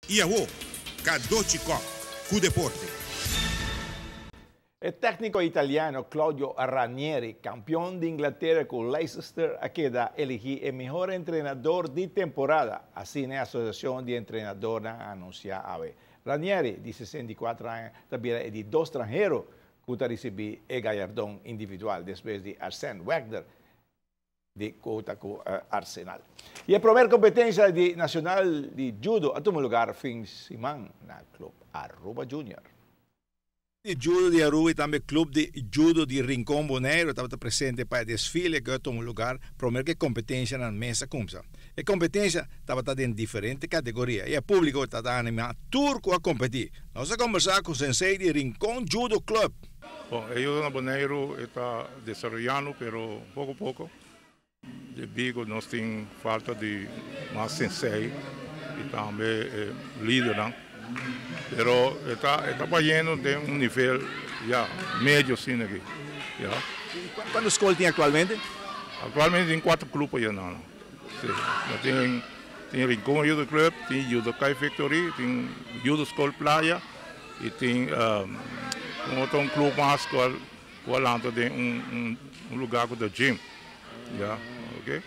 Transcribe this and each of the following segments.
Y awo, Cadochi Kock cu deporte. E tecnico italiano Claudio Ranieri, campeon di Inglatera cu Leicester, a keda eligi e mihor entrenador di temporada, asina e Asociacion di Entrenadornan a anuncia awe. Ranieri, di 64 aña, ta bira e di dos stranhero cu ta ricibi e galardon individual despues di Arsène Wenger di cu ta cu Arsenal. Y e prome competencia di nacional di judo a tuma lugar fin siman na Club Aruba Junior. Di Judo di Aruba y tambe Club di Judo di Rincon Bonaire tabata presente pa e desfile cu a tuma lugar prome cu e competencianan mes a cuminsa. E competencia tabata den diferente categoria y e publico tabata anima tur cu a competi. Nos a combersa cu sensei di Rincon Judo Club. Bon, e judo na Bonaire ta desaroyando, pero poco poco. Debi cu nos tin falta di mas sensei y tambe lider, no? Pero ta bayendo den un nivel ya medio asina aki. Ya. Cuanto scol tin actualmente? Actualmente tin cuater club ey, no. Si, tin Rincon Judo Club, tin Judo Kai Victory, tin Judo School Playa y tin un otro un club mas cu ta den un lugar cu ta gym. Ya, ok.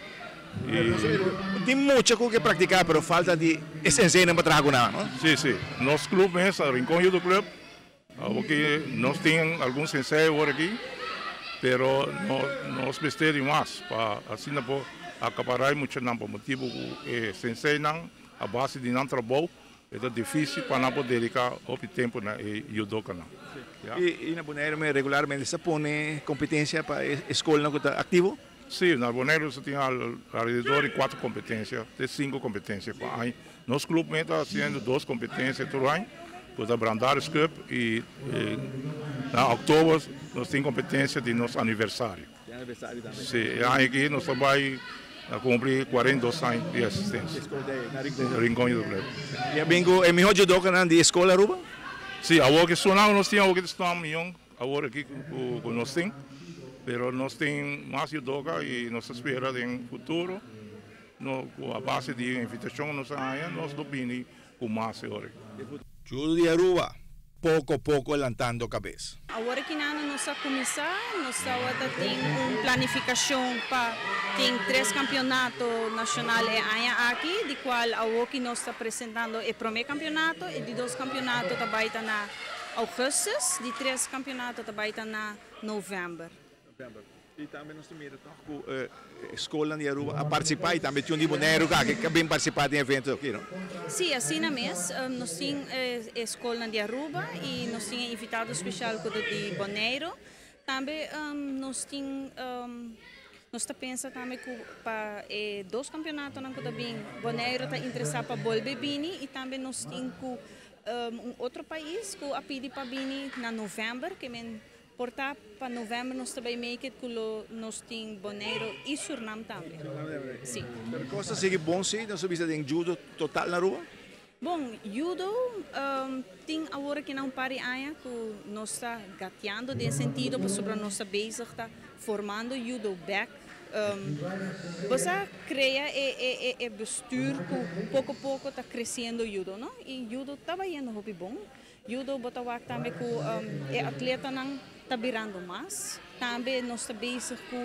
Y tin mucha cu kier practica, pero falta di sensei pa traha cu nan, no? Si. Nos club mes, Rincon Judo Club, pasobra nos tin algun sensei awor aki, pero no, nos mester di mas pa asina por acapara mucha nan, pa motibo cu sensei nan a base di nan trabou ta dificil pa nan por dedica hopi tempo na e judoka nan. Ya. Y na Bonaire regularmente ta pone competencia pa e scol cu ta activo? Si, na Bonaire nos tin alrededor di cuater competencia, te cinco competencia pa aña. Nos club ta haciendo dos competencia tur aña, cu ta Brandaris Cup y na october nos tin competencia di nos aniversario. Di aniversario tambe. Si, e aña aki nos ta bay cumpli 42 aña di existencia. Scol na Rincon. Rincon Judo Club. Y bingo e mihor judoka di scol Aruba? Si, awor cu sonando nos tin, awor cu ta miyon, awor aki cu nos tin. Pero nos tin mas judoka y nos ta spera den futuro, no, cu a base di invitacion nos haya, nos lo bini cu mas awor. Judo di Aruba, poco poco lantando cabes. Awor cu nos a cuminsa, nos tin un planificacion pa tin tres campeonato nacional e aña aki, di cual awor cu nos ta presentando e prome campeonato y di dos campeonato tambe ta na augustus, di tres campeonato tambe ta na november. Y tambe nos mira cu scol di Aruba a participa y tambe tin di Bonaire cu a bin participa den evento aki, no? Si, asina mes. Nos tin scol di Aruba y nos tin invitado special cu di Bonaire. Tambe nos tin nos ta pensa tambe cu pa dos campeonato cu ta bin Bonaire ta interesa pa bolbe bini y tambe nos tin cu un otro pais cu a pidi pa bini na november, kiermen por ta pa november nos tambe make it cu nos tin Bonaire y Surinam tambe. Si. Pero cos ta sigui bon, si, nos bisa den judo total na Aruba? Bon, judo tin awor cu un par di aña cu nos ta gateando den sentido pasobra nos ta bezig ta formando judo back. Bo a crea e bestuur cu poco poco ta creciendo judo, no? Y judo ta bayendo hopi bon. Judo bo ta wak tambe cu e atletanan ta birando mas. Tambe nos ta bezig cu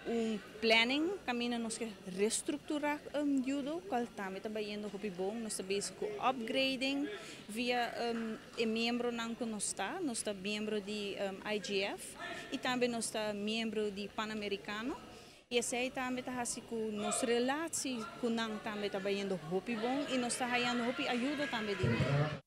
un planning, caminda nos kier restructura judo, cual tambe ta bayendo hopi bon. Nos ta bezig cu upgrading via e miembronan cu nos ta miembro di IJF y tambe nos ta miembro di Panamericano. Y esey tambe ta haci cu nos relatie cu nan tambe ta bayendo hopi bon y nos ta hayando hopi ayuda tambe di nan.